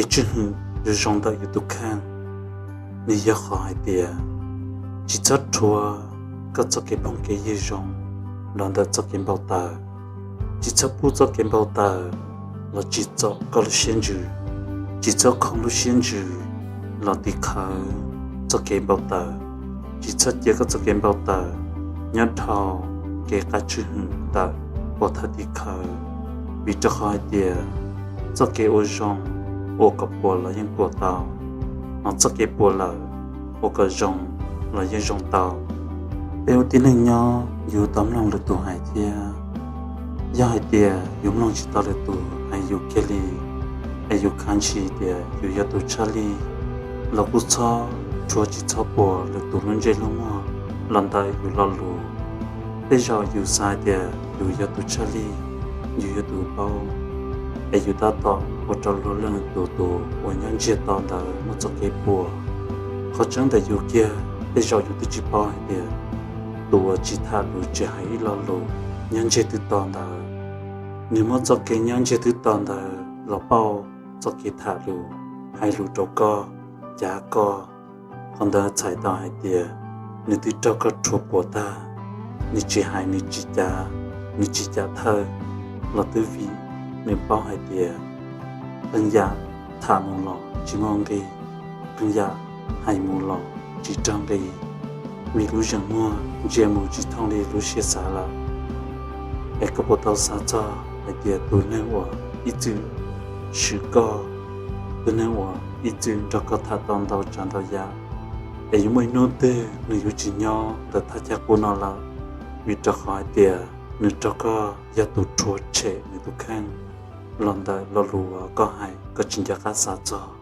kev tsis hwm yuav zoo ntawm yus tus kheej, nws yog qhov hais tias tsis txhob rhuav koj txoj kev phooj kev ywg zoo los ntawm txoj kev npau taws. Tsis txhob pub txoj kev npau taws los tsim txom koj lub siab ntsws. Tsis txhob khoov lub siab ntsws los tiv khawv txoj kev npau taws. Tsis txhob cia koj txoj kev npau taws nyob dhau kev qab tsis hwm ntawm pov thawj tiv khawv. Vim rau qhov hais tias txoj kev ua zoo ua kom puas los yeej puas tau, hos txoj kev puas lawm ua kom zoo los yeej zoo tau. Peb ua tib neeg nyob yus tau mloog lwm tus hais thiab. Yog hais tias yus mloog tsis tau lwm tus hais yus kiag li, es yus khav ntshis tias yus yog tus tshaj lij, los kuj txhob rhuav tsis txhob puas lwm tus lub ntsej lub muag los ntawm yus lo lus. Tej zaum yus xav hais tias yus yog tus tshaj lij, yus yog tus paub, es yus tab tom ua rau luag leej tus tus uas nyob ntsiag to ntawd muaj txoj kev puas. Qhov tseeb ntawm yus kiag, tej zaum yus twb tsis paub hais tias tus uas tsis tham lus tsis hais ib lo lus nyob ntsiag twb to ntawd, nws muab txoj kev nyob ntsiag twb to ntawd los pauj txoj kev tham lus, hais lus rau koj, cav koj. Qhov ntawd txhais tau hais tias nws twb raug koj rhuav puas tag. Nws tsis hais, nws tsis cav, nws tsis cav thawj los twb vim nws paub hais tias qee yam tham mus los tsis muaj nqi, qee yam hais mus los tsis raug nqi, vim lub zeem muag ntsia mus tsis thooj li lub siab xav lawm. Es koj puas tau xav txog hais tias tus neeg uas ib txwm swm koj, tus neeg uas ib txwm nrog koj tham tau ntau tsav ntau yam, es yuav muaj ib hnub twg nws yuav tsis nyob ntawm thaj chaw qub no lawm, vim rau qhov hais tias nws raug koj yog tus rhuav tshem nws tus kheej los ntawm lo lus uas koj hais koj tsis nco qab xav txog.